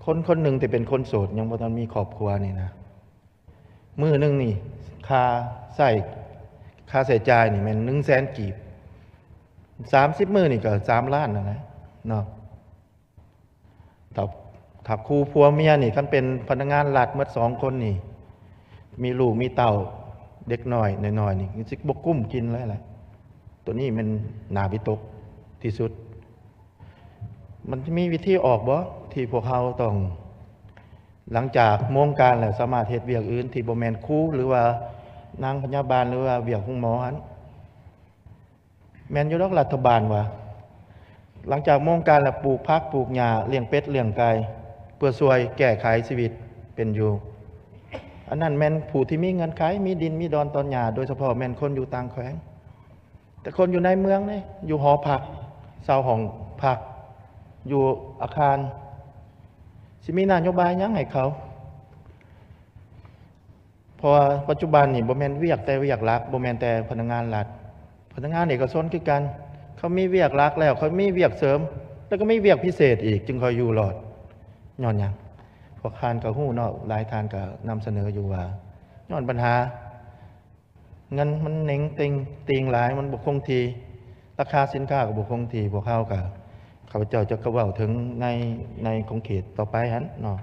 ຄົນຄົນໜຶ່ງທີ່ເປັນຄົນໂສດ ຍັງບໍ່ທັນມີຄອບຄົວນີ້ນະ ມື້ໜຶ່ງນີ້ ຄ່າໃຊ້ ຄ່າໃຊ້ຈ່າຍນີ້ແມ່ນໜຶ່ງແສນກີບ ສາມສິບມື້ນີ້ກໍສາມລ້ານນັ້ນແຫຼະເນາະ. ຖ້າ ຖ້າຄູ່ຜົວເມຍນີ້ ຄັນເປັນພະນັກງານລັດໝົດສອງຄົນນີ້ ມີລູກມີເຕົ້າ ເດັກນ້ອຍນ້ອຍໆນີ້ ຊິບໍ່ກຸ້ມກິນເລີຍແຫຼະ. ໂຕນີ້ແມ່ນໜ້າວິຕົກທີ່ສຸດ. ມັນມີວິທີອອກບໍ່ ທີ່ພວກເຮົາຕ້ອງ ຫຼັງຈາກໂມງການແລ້ວ ສາມາດເຮັດວຽກອື່ນທີ່ບໍ່ແມ່ນຄູ ຫຼືວ່ານາງພະຍາບານ ຫຼືວ່າວຽກໂຮງໝໍຫັ້ນ? ແມ່ນຢູ່ດອກ ລັດຖະບານວ່າ ຫຼັງຈາກໂມງການແລ້ວ ປູກຜັກປູກຫຍ້າ ລ້ຽງເປັດລ້ຽງໄກ່ ເພື່ອຊ່ວຍແກ້ໄຂຊີວິດເປັນຢູ່. ອັນນັ້ນແມ່ນຜູ້ທີ່ມີເງື່ອນໄຂ ມີດິນມີດອນຕອນຫຍ້າ ໂດຍສະເພາະແມ່ນຄົນຢູ່ຕ່າງແຂວງ. ແຕ່ຄົນຢູ່ໃນເມືອງເດ້ ຢູ່ຫໍພັກ ເຊົ່າຫ້ອງພັກ ຢູ່ອາຄານ ຊິມີນະໂຍບາຍຫຍັງໃຫ້ເຂົາ? ເພາະວ່າປັດຈຸບັນນີ້ ບໍ່ແມ່ນວຽກແຕ່ວຽກລັດ ບໍ່ແມ່ນແຕ່ພະນັກງານລັດ ພະນັກງານເອກະຊົນຄືກັນ ເຂົາມີວຽກຫຼັກແລ້ວ ເຂົາມີວຽກເສີມ ແລ້ວກໍມີວຽກພິເສດອີກ ຈຶ່ງຄ່ອຍຢູ່ລອດ. ຍ້ອນຫຍັງ? ພວກທ່ານກໍຮູ້ເນາະ ຫຼາຍທ່ານກໍນຳສະເໜີຢູ່ວ່າ ຍ້ອນບັນຫາ ເງິນມັນເໜັງເຕັງຕີງຫຼາຍ ມັນບໍ່ຄົງທີ່ ລາຄາສິນຄ້າກໍບໍ່ຄົງທີ່. ພວກເຮົາກໍ ຂ້າພະເຈົ້າຈະເວົ້າເຖິງໃນ ໃນຂົງເຂດຕໍ່ໄປຫັ້ນເນາະ.